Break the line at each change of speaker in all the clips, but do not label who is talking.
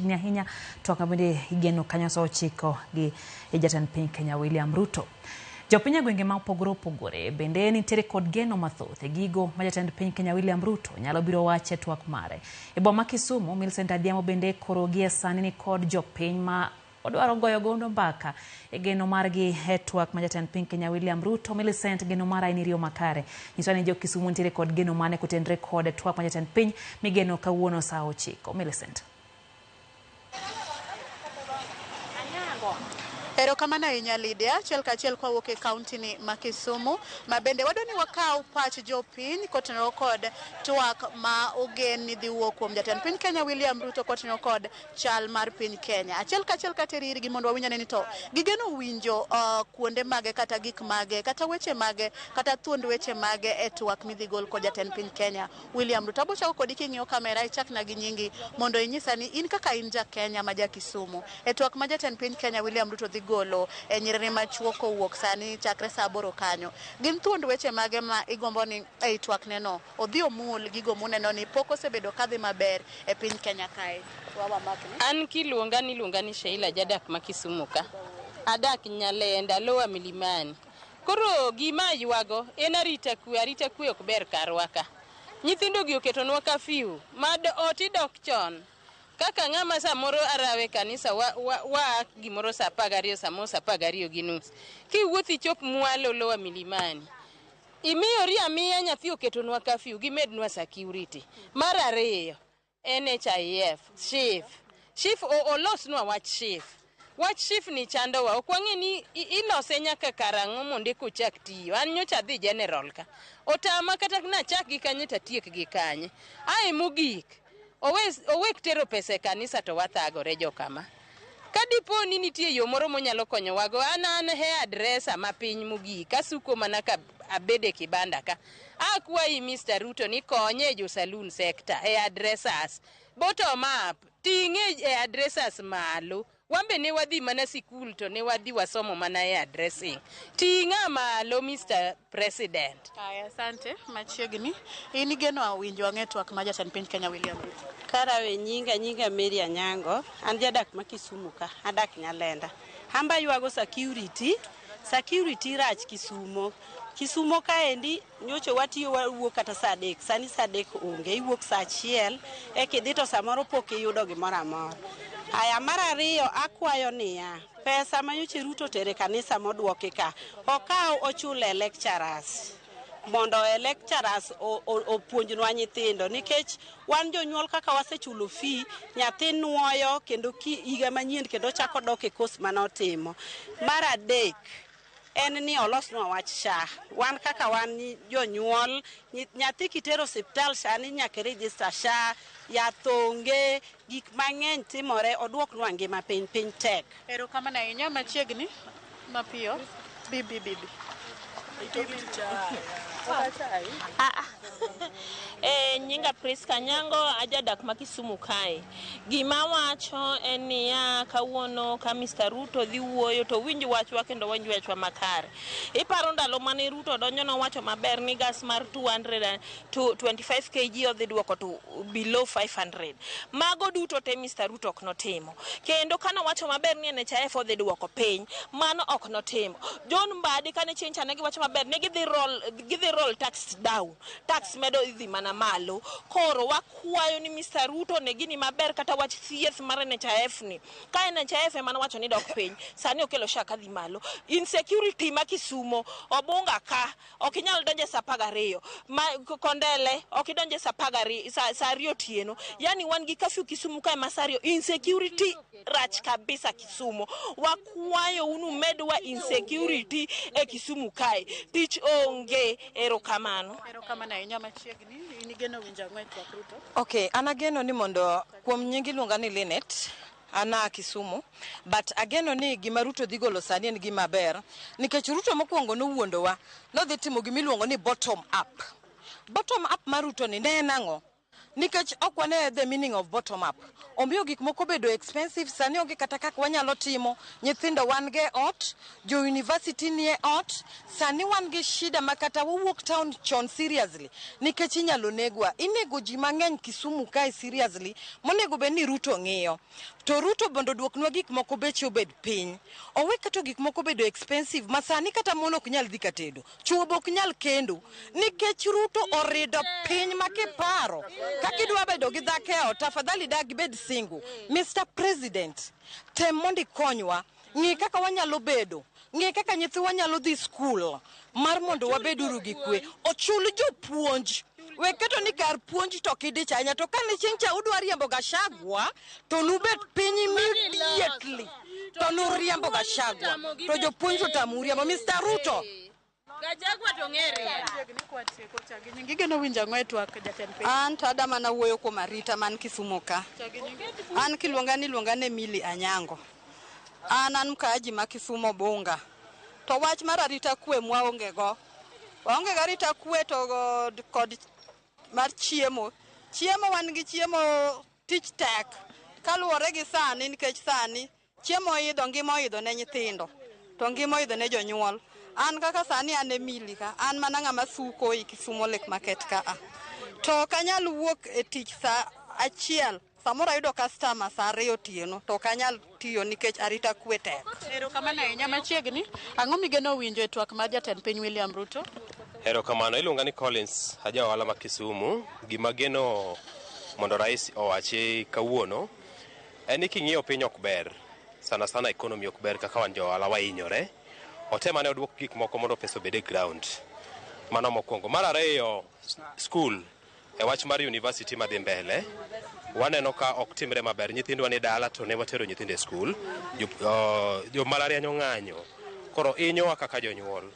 machiegni ahinya. Twak ma bende igeno kanyo sa 9 gi jatend piny Kenya William Ruto. Jopiny e gwenge ma opogore opogore bende nitiere kod geno mathoth e gigo ma jatend piny Kenya William Ruto nyalo biro wacho e twak mare. E boma ma Kisumu, Millicent Adhiambo bende koro gie sani ni kod jopiny ma odwaro goyo gondo mbaka e geno margi e twak ma jatend piny Kenya William Ruto. Millicent, geno mara en iriyo makare. Nyiswa ni jo Kisumu nitiere kod geno mane kotenre kod twak ma jatend piny migeno kawuono sa 9. Millicent.
Erokamano ahinya Lydia, achiel kachiel kwawuok e kaunti ni ma Kisumu, ma bende wadwa ni wakaw pach jopiny kotenore kod twak ma ogen ni dhi wuok kuom jatend piny Kenya William Ruto kotenore kod chal mar piny Kenya. Achiel kachiel kateri irgi mondo wawinj ane ni to gigeno winjo kuonde mage kata gik mage kata weche mage kata thuond weche mage e twak midhi gol kod jatend piny Kenya William Ruto. Abo chako kodi king'iyo kamera, ichakna gi nyingi mondo inyisa ni in kaka in ja Kenya ma ja Kisumu. E twak ma jatend piny Kenya William Ruto dhi golo e nyiriri machuok kowuok sani chakre saa 8 kanyo. Gin thuond weche mage ma igombo ni ei twak neno odhi omul gigo muneno ni pok osebedo kadhi maber e piny Kenya kae? Wawa makni.
An kiluonga ni iluonga ni Sheila, jadak ma Kisumu ka. Adak Nyalenda, Lower Milimani. Koro gima aywago en arita kwe, arita kwe ok ber karwa ka. Nyithindo gi oketonwa curfew, ma ot idok chon. Kaka ng'ama samoro arawe kanisa wa, wa, wa gimoro saa 12, samoro saa 12:30. Kiwuotho ichop mwalo Lower Milimani. Imiyori amiya nyathi oketonwa curfew, gimednwa security. Mar ariyo, NHIF, SHIF. SHIF olosnwa wach SHIF. Wach SHIF ni chandowa, ok wang'e ni ilose nyaka karang'o mondo eka ochak tiyo. An nyocha adhi general ka. Otama kata nachak gi kanye tatiek gi kanye. Ae mogik, owek tero pesa e kanisa to wathagore jokama. Ka dipo ni nitie yo moro monyalo konyowago, an an hairdresser ma piny mogik, asuko mana ka abede kibanda ka. Akwayi Mr. Ruto ni konye e jo saloon sector, hairdressers. Bottom up, ting'e e hairdressers malo. Wan be ne wadhi mana sikul to ne wadhi wasomo mana hairdressing. Ting'a malo Mr. President.
Aya, asante. Machiegni. In igeno winjo ang'e twak ma jatend piny Kenya William Ruto?
Karawe nyinga Mary Anyango, an jadak ma Kisumu ka, adak Nyalenda. Hamba ywago security, security rach Kisumo. Kisumo kaendi nyocha watiyo wawuok kata saa 3, sani saa 3 onge, iwuok saa 1 ekidhi to samoro pok iyudo gimoro amora. Aya, mar ariyo akwayo niya, pesa ma nyocha Ruto otere kanisa moduoki ka, okaw ochule lecturers mondo e lecturers opuonjnwa nyithindo, nikech wan jonyuol kaka wasechulo fee, nyathi nuoyo kendo higa manyien kendo chako dok e course manotimo. Mar adek en ni olosnwa wach SHA. Wan kaka wan jonyuol, nyathi kitero osiptal sani nyaka register SHA, yath onge, gik mang'eny timore, oduoknwa ngima piny, piny tek.
Erokamano ahinya. Machiegni, mapiyo. Bibi, bibi.
Nyinga Priska Nyango, ajadak ma Kisumu kae. Gima wacho en niya, kawuono ka Mr. Ruto dhi wuoyo to winj wachwa kendo winj wachwa makare. Iparo ndalo mane Ruto donjo nowacho maber ni gas mar 225 kg odhi duoko to below 500. Mago duto te Mr. Ruto ok notimo. Kendo kane owacho maber ni NHIF odhi duoko piny, mano ok notimo. John Mbadi kane chieng' cha ne giwacho maber ni gidhi roll tax down. Tax medo idhi mana malo. Koro wakwayo ni Mr. Ruto ne gini maber kata wach thieth mar NHIF ni. Ka NHIF ema nowacho ni dok piny, sani okelo SHA kadhi malo. Insecurity ma Kisumo, Obunga ka, ok inyal donje saa 12. Ma Kondele, ok idonje saa 12, saa 2 otieno. Yani wan gi curfew Kisumu kae ma saa 2. Insecurity rach kabisa Kisumu. Wakwayo unu medwa insecurity e Kisumu kae. Tich onge. Erokamano.
Erokamano ahinya. Machiegni, in igeno winjo ang'o e twak Ruto?
Okay, an ageno ni mondo kuom nying iluonga ni Linet, an a Kisumu, but ageno ni gima Ruto dhi golo sani en gima ber, nikech Ruto mokwongo nowuondowa, nodhi timo gima iluongo ni bottom up. Bottom up mar Ruto ni ne en ang'o? Nikech ok wane the meaning of bottom up. Omiyo gik moko bedo expensive, sani onge kata kaka wanyalo timo. Nyithindo wan go e ot, jo university nie ot, sani wan gi shida ma kata wawuok town chon seriously, nikech inyalo negwa. Inego ji mang'eny Kisumu kae seriously, monego bed ni Ruto ng'iyo. To Ruto mondo oduoknwa gik moko beche obed piny. Owe keto gik moko bedo expensive ma sani kata mon ok nyal dhi katedo. Chuo be ok nyal kendo. Nikech Ruto orido piny ma kiparo. Kaka idwa bedo gi dhako e ot, tafadhali dag bed single. Mr. President, tem mondo ikonywa. Ng'i kaka wanyalo bedo. Ng'i kaka nyithiwa nyalo dhi skul mar mondo wabed uru gi kwe. Ochul jopuonj. We keto ni kar puonj to kidich ahinya to kane chieng' cha udwa riembo Gachagua to nubet piny immediately to nuriembo Gachagua to jopuonj to otamou riembo. Mr. Ruto,
Gachagua to ng'ere.
Gigeno winjo ang'o e twak jatend piny?
An to ada mana wuoyo kuom arita man Kisumu ka. An kiluonga ni iluonga ni Emily Anyango. An mkaaji ma Kisumu Bunga. To wach mar arita kwe mwaonge go. Waonge gi arita kwe to kod mar chiemo. Chiemo wan gi chiemo tich tek. Kaluwore gi sani nikech sani chiemo oidho ngima oidho ne nyithindo. To ngima oidho ne jonyuol. An kaka sani an Emily ka, an mana ng'ama suko e Kisumu Lake Market ka a. To ok anyal wuok e tich sa achiel, samoro ayudo customer sa ariyo otieno, to ok anyal tiyo nikech arita kwe tek.
Erokamano ahinya machiegni. Ang'o migeno winjo e twak mar jatend piny William Ruto?
Erokamano, iluonga ni Collins, aja ohala ma Kisumu. Gima geno mondo rais owachi kawuono en ni king'iyo piny ok ber. Sana sana economy ok ber kaka wan jo ohala wahinyore. Otem ane oduok gik moko mondo pesa obed e ground. Mano mokwongo. Mar ariyo, school e wach mar university madhi mbele waneno ka ok timre maber. Nyithindwa ni dala to ne watero nyithindo e skul. Jo mbalariany ong'anyo. Koro hinyowa kaka jonyuol.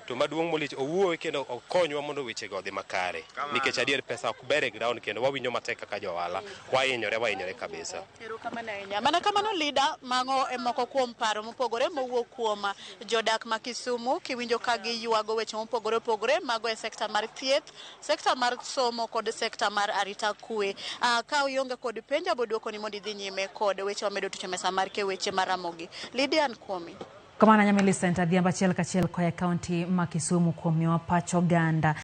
To maduong' molich owuoyo kendo okonywa mondo wechego odhi makare. Nikech adier pesa ok ber e ground kendo wawinjo matek kaka jo ohala. Wahinyore, wahinyore kabisa.
Erokamano ahinya. Mana kamano Lida, mago e moko kuom paro mopogore mowuok kuom jodak ma Kisumu kiwinjo ka giywago weche mopogore opogore mago e sekta mar thieth, sekta mar somo kod sekta mar arita kwe. Ka ionge kod penjo abo duoko ni mondo idhi nyime kod weche wamedo tucho mesa mar ke weche mar Ramogi. Lydia an kuomi.
Kamano Millicent Adhiambo achiel kachiel koa e kaunti ma Kisumu kuom miyowa pach oganda.